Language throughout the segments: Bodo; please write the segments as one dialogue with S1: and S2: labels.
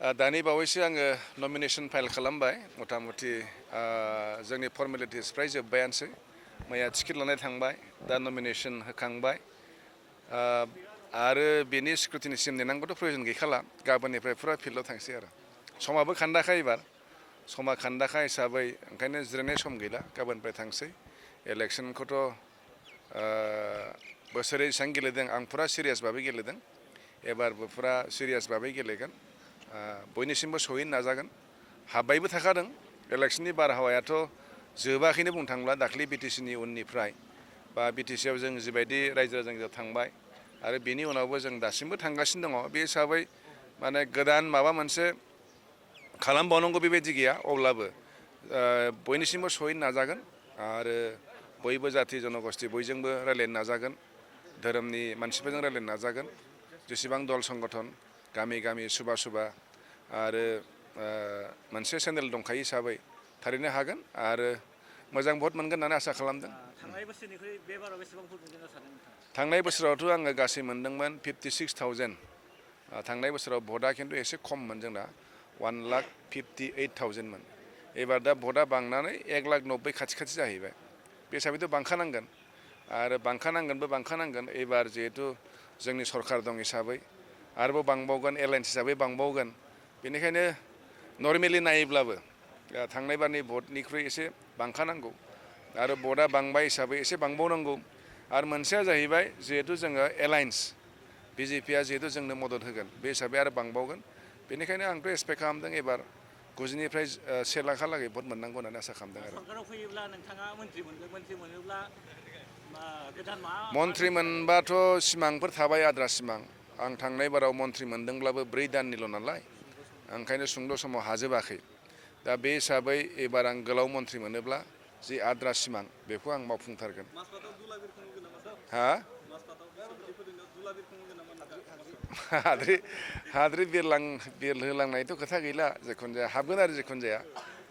S1: दानि बावैसो आङो नमिनेसन फाइल खालामबाय मथा-मथि जोंनि फर्मेलिटिस फ्राय जोब्बायानोसै मैया टिकेट लानाय थांबाय दा नमिनेसन होखांबाय आरो बेनि स्क्रुटिनिसिम नेनांगौथ' प्रयजन गैखाला गाबोननिफ्राय फुरा फिल्डआव थांसै आरो समाबो खान्दाखा एबार समा खान्दाखा हिसाबै ओंखायनो जिरायनाय सम गैला गाबोननिफ्राय थांसै इलेक्सनखौथ' बोसोरै जेसेबां गेलेदों आं फुरा सिरियास भाबै गेलेदों एबारबो फुरा सिरियास भाबै गेलेगोन बयनिसिमबो सहैनो नाजागोन हाबबायबो थाखादों इलेक्सननि बारहावायाथ' जोबाखैनो बुंनो थांब्ला दाख्लै बिटिसिनि उननिफ्राय बा बिटिसिआव जों जिबायदि रायजो राजाजों थांबाय आरो बेनि उनावबो जों दासिमबो थांगासिनो दङ बे हिसाबै माने गोदान माबा मोनसे खालामबावनांगौ बेबायदि गैया अब्लाबो बयनिसिमबो सहैनो नाजागोन आरो बयबो जाथि जनगस्ति बयजोंबो रायलायनो नाजागोन धोरोमनि मानसिफोरजों रायलायनो नाजागोन जेसेबां दल संगठन गामि गामि सुबा आरो मोनसे चेनेल दंखायो हिसाबै थारैनो हागोन आरो मोजां भट मोनगोन होननानै आसा खालामदों।
S2: थांनाय बोसोरनिख्रुइ बे बाराव बेसेबां भट मोनगोन होनना सानो नोंथाङा?
S1: थांनाय बोसोरावथ' आङो गासै मोनदोंमोन 56,000 थांनाय बोसोराव भटआ खिन्थु एसे खममोन जोंना 1,58,000 मोन एबार दा भटआ बांनानै 1,90,000 खाथि जाहैबाय बे हिसाबैथ' बांखानांगोन आरो बांखानांगोन एबार जिहेतु जोंनि सरकार दं हिसाबै आरोबाव बांबावगोन एलायन्स हिसाबै बांबावगोन बेनिखायनो नर्मेलि नायोब्लाबो थांनाय बारनि भटनिख्रुइ एसे बांखानांगौ आरो भटआ बांबाय हिसाबै एसे बांबावनांगौ आरो मोनसेया जाहैबाय जिहेतु जोङो एलायन्स बिजेपिआ जिहेतु जोंनो मदद होगोन बे हिसाबै आरो बांबावगोन बेनिखायनो आंथ' एक्सपेक्ट खालामदों एबार 90निफ्राय 1 लाखहालागै भट मोननांगौ होननानै आसा खालामदों आरो
S2: सरकाराव फैयोब्ला नोंथाङा मन्त्रि मोनगोन मन्त्रि मोनोब्ला गोदान मा
S1: मन्त्रि मोनबाथ' सिमांफोर थाबाय आद्रा सिमां आं थांनाय बाराव मन्त्रि मोनदोंब्लाबो 4 दाननिल' नालाय ओंखायनो सुंद' समाव हाजोबाखै दा बे हिसाबै एबार आं गोलाव मन्त्रि मोनोब्ला जि आद्रा सिमां बेखौ आं मावफुंथारगोन। हा हाद्रि बिरहोलांनायथ' खोथा गैला जिखुनु जाया हाबगोन आरो जिखुनु जाया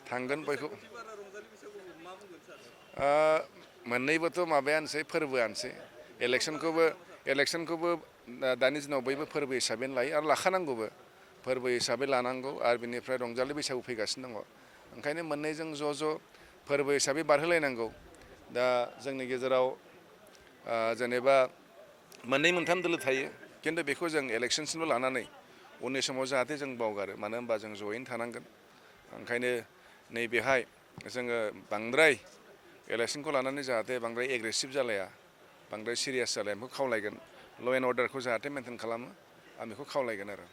S1: थांगोन बयखौ मोननैबोथ' माबायानोसै फोरबोआनोसै इलेक्सनखौबो दानि दिनाव बयबो फोरबो हिसाबैनो लायो आरो लाखानांगौबो फोरबो हिसाबै लानांगौ आरो बिनिफ्राय रंजालि बैसागु फैगासिनो दङ ओंखायनो मोननैजों ज' फोरबो हिसाबै बारहोलायनांगौ दा जोंनि गेजेराव जेनेबा मोननै मोनथाम दोलो थायो खिन्थु बेखौ जों इलेक्सनसिमल' लानानै उननि समाव जाहाथे जों बावगारो मानो होनबा जों ज'यैनो थानांगोन ओंखायनो नैबेहाय जोङो बांद्राय इलेक्सनखौ लानानै जाहाथे बांद्राय एग्रेसिभ जालाया बांद्राय सिरियास जालाया बेखौ खावलायगोन ल' एन्ड अर्डारखौ जाहाथे मेनटेन खालामो आं बेखौ खावलायगोन आरो